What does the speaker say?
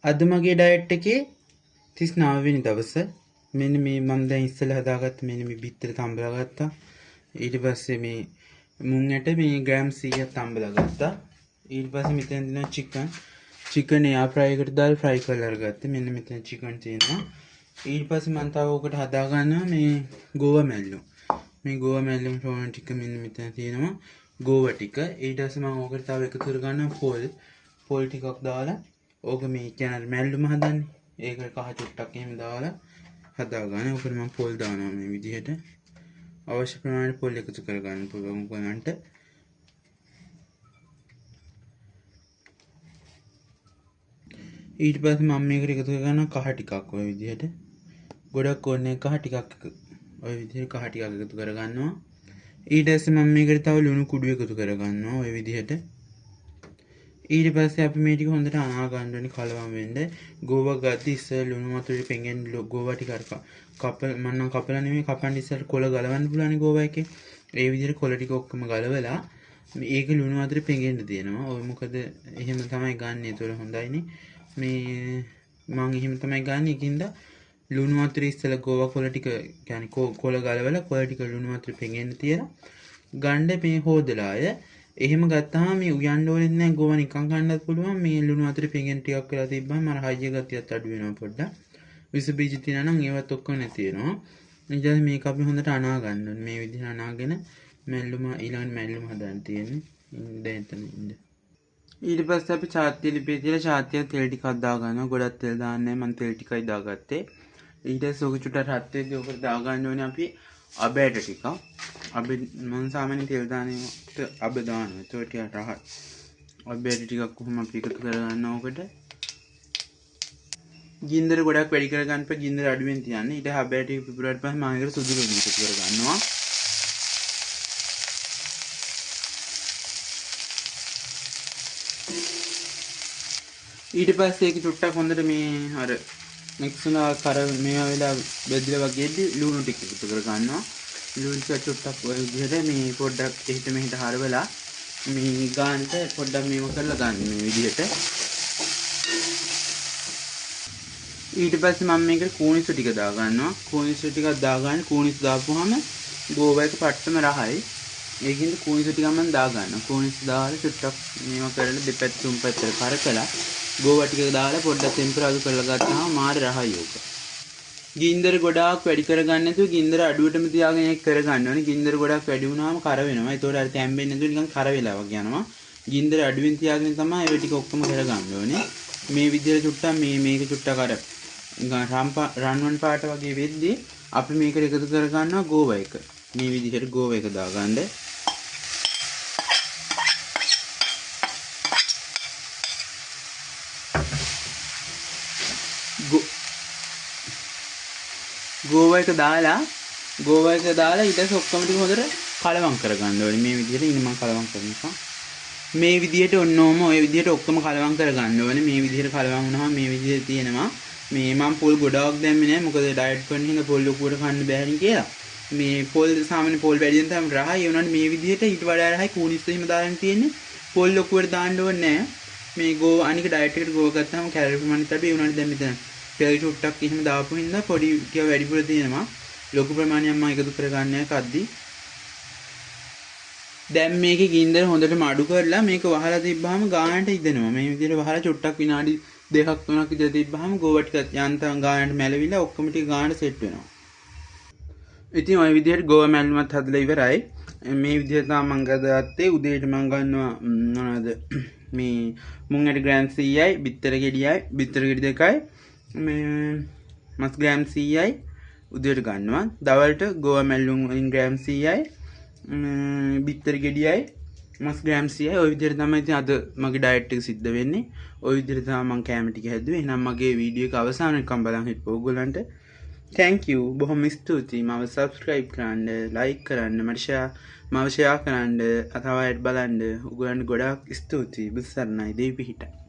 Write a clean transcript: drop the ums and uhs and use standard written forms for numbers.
අද මගේ ඩයට් එකේ 39 වෙනි දවස. මෙන්න මේ මම දැන් ඉස්සෙල්ලා හදාගත්ත මෙන්න මේ බිත්තර තම්බලා ගත්තා. ඊට පස්සේ මේ මුං ඇට මේ ග්‍රෑම් 100ක් තම්බලා ගත්තා. ඊට පස්සේ මෙතන තියෙනවා චිකන්. චිකන් එයාර් ෆ්‍රයි එකට දාලා ෆ්‍රයි කරලා අරගත්තා. මෙන්න මෙතන චිකන් තියෙනවා. ඊට පස්සේ මම තව ඔකට හදා ගන්නවා මේ ගෝවා මැල්ලුම්. මේ ගෝවා මැල්ලුම් ප්‍රමාණය ටික මෙන්න මෙතන තියෙනවා. ගෝවා ටික. ඊට පස්සේ මම ඔකට තව එකතු කර ගන්නවා පොල්. පොල් ටිකක් දාලා ඕක මේ කියන්නේ අර මැල්ලුම හදන්නේ. ඒක කහ චුට්ටක් එහෙම දාලා හදා ගන්න. ඔකට මම පොල් දානවා මේ විදිහට. අවශ්‍ය ප්‍රමාණයට පොල් එකතු කර ගන්න පුළුවන් ඔයගොල්ලන්ට. ඊට පස්සේ මම මේකට එකතු කර ගන්නවා කහ ටිකක් ඔය විදිහට. ගොඩක් ඕනේ කහ ටිකක් ඔය විදිහට කහ ටිකක් එකතු කර ගන්නවා. ඊට පස්සේ මම මේකට තව ලුණු කුඩු එකතු කර ගන්නවා ඔය විදිහට. ඊට පස්සේ අපි මේ ටික හොඳට අනා ගන්න ඕනේ කලවම් වෙන්න. ගෝවා ගද්දි ඉස්සර ලුණු වතුරේ පෙඟෙන ගෝවා ටික අර කපල, මං නම් කපලා නෙමෙයි, කපන්න ඉස්සර කොළ ගලවන්න පුළුවන්නේ ගෝවා එකේ. ඒ විදිහට කොළ ටික ඔක්කොම ගලවලා මේක ලුණු වතුරේ පෙඟෙන්න තියෙනවා. ඔය මොකද එහෙම තමයි ගන්න. ඒතොර හොඳයිනේ. මේ මං එහෙම තමයි ගන්න. ඒකින්ද ලුණු වතුරේ ඉස්සර ගෝවා කොළ ටික, يعني කොළ ගලවලා කොළ ටික ලුණු වතුරේ පෙඟෙන්න තියලා ගන්න මේ හොදලා අය. එහෙම ගත්තාම මේ උයන්න ඕනෙත් නෑ, ගෝවා නිකන් කන්නත් පුළුවන්. මේ ලුණු වතුරේ පෙඟෙන ටිකක් වෙලා තිබ්බම අර හයිය ගතියත් අඩු වෙනවා පොඩ්ඩක්. විස බීජ තියෙනවා නම් ඒවත් ඔක්කොම නැති වෙනවා. ඊට පස්සේ මේක අපි හොඳට අනා ගන්න ඕනේ. මේ විදිහට අනාගෙන ඊළඟට මැල්ලුම හදන්න තියෙන්නේ. දැන් එතන ඉන්න. ඊට පස්සේ අපි චාත්‍ය ලිපියේ තියලා චාත්‍ය තෙල් ටිකක් දා ගන්නවා. ගොඩක් තෙල් දාන්නේ නෑ, මං තෙල් ටිකයි දාගත්තේ. ඊට පස්සේ ඔක චුට්ටක් රත් වෙද්දී ඔකට දා ගන්න ඕනේ අපි අබ ඇට ටිකක්. අබ මං සාමාන්‍යයෙන් තෙල් දානකොට අබ දානවා. ඒතකොට ටිකක් රහයි. අබ ඇට ටිකක් කොහොම අපි එකතු කරගන්නවා ඔකට. ගින්දර ගොඩක් වැඩි කරගන්න එපා, ගින්දර අඩුවෙන් තියන්න. ඊට අබ ඇට ටික පිපුරුවාට පස්සේ මම ඒකට සුදු ලුණු එකතු කරගන්නවා. ඊට පස්සේ ඒක චුට්ටක් හොඳට මේ අර මික්ස් වුණා කර මේවා වෙලා බෙදලා වගේදී ලුණු ටික එකතු කරගන්නවා. ලුණු ටික චුට්ටක් ඔය විදිහට මේ පොඩ්ඩක් එහෙට මෙහෙට හරවලා මේ ගානට පොඩ්ඩක් මේව කරලා ගන්න මේ විදිහට. ඊට පස්සේ මම මේකට කූනිසු ටික දාගන්නවා. කූනිසු ටිකක් දාගන්න. කූනිසු දාපුවාම ගෝවා එක පට්ටම රහයි. ඒකින්ද කූනිසු ටිකක් මම දාගන්නවා. කූනිසු දාලා චුට්ටක් මේව කරලා දෙපැත්ත තුන් පැත්තට කරකලා ගෝවා ටික දාලා පොඩ්ඩක් ටෙම්පරාදු කරලා ගත්තාම මාර රහයි ඕක. ගින්දර ගොඩාක් වැඩි කරගන්න නැතුව ගින්දර අඩුවටම තියාගෙන ඒක කරගන්න ඕනේ. ගින්දර ගොඩාක් වැඩි වුණාම කර වෙනවා. ඒතකොට අර තැම්බෙන්නේ නැතුව නිකන් කර වෙලා වගේ යනවා. ගින්දර අඩුවෙන් තියාගෙන තමයි ඒ ටික ඔක්කොම කරගන්න ඕනේ. මේ විදිහට චුට්ටක් මේක චුට්ටක් අර නිකන් රන්වන් පාට වගේ වෙද්දී අපි මේකට එකතු කරගන්නවා ගෝවා එක. මේ විදිහට ගෝවා එක දාගන්න. ගෝවා එක දාලා, ගෝවා එක දාලා ඊට පස්සේ ඔක්කොම ටික හොඳට කලවම් කරගන්න ඕනේ. මේ විදිහට ඉන්න මම කලවම් කරනවා. මේ විදිහට ඔන්න ඔහම ඔය විදිහට ඔක්කොම කලවම් කරගන්න ඕනේ. මේ විදිහට කලවම් වුණාම මේ විදිහට තියෙනවා. මේ මම පොල් ගොඩාක් දැම්මේ නෑ, මොකද ඩයට් කරන හින්දා පොල් ලොකුවට කන්න බෑනේ කියලා. මේ පොල් සාමාන්‍ය පොල් වැඩියෙන් තමයි රහයි. ඒ වුණාට මේ විදිහට ඊට වඩා රහයි කූනිස් එහෙම දාගෙන තියෙන්නේ. පොල් ලොකුවට දාන්න ඕනේ නෑ. මේ ගෝවා අනික ඩයට් එකට ගෝවා ගත්තාම කැලරි ප්‍රමාණයත් අඩුයි. ඒ වුණාට දැන් මෙතන තෙල් චුට්ටක් එහෙම දාපු හින්දා පොඩි ටික වැඩිපුර තියෙනවා. ලොකු ප්‍රමාණයක් මම එකතු කරගන්න නෑ කද්දි. දැන් මේකේ ගින්දර හොඳටම අඩු කරලා මේක වහලා තිබ්බහම ගානට ඉදෙනවා. මේ විදිහට වහලා චුට්ටක් විනාඩි දෙකක් තුනක් විතර තිබ්බහම ගෝවා ටිකත් යන්තම් ගානට මැලවිලා ඔක්කොම ටික ගානට සෙට් වෙනවා. ඉතින් ඔය විදිහට ගෝවා මැල්ලුමත් හදලා ඉවරයි. මේ විදිහට තමයි මං ගත්තේ. උදේට මං ගන්නවා මොනවද මේ මුං ඇට ග්‍රෑම් 100යි, බිත්තර ගෙඩියයි, බිත්තර ගෙඩි දෙකයි, මේ මස් ග්‍රෑම් 100යි උදේට ගන්නවා. දවල්ට ගෝවා මැල්ලුම් වලින් ග්‍රෑම් 100යි, බිත්තර ගෙඩියයි, මස් ග්‍රෑම් 100යි. ඔය විදිහට තමයි ඉතින් අද මගේ ඩයට් එක සිද්ධ වෙන්නේ. ඔය විදිහට තමයි මං කැම ටික හැදුවේ. එහෙනම් මගේ වීඩියෝ එක අවසාන වෙනකම් බලන් හිටපු ඕගොල්ලන්ට thank you. බොහොම ස්තුතියි. මව subscribe කරන්න, like කරන්න, මට මව share කරන්න, තව අයට බලන්න. ඔයගොල්ලන්ට ගොඩාක් ස්තුතියි. බුදු සරණයි. දෙවි පිහිටයි.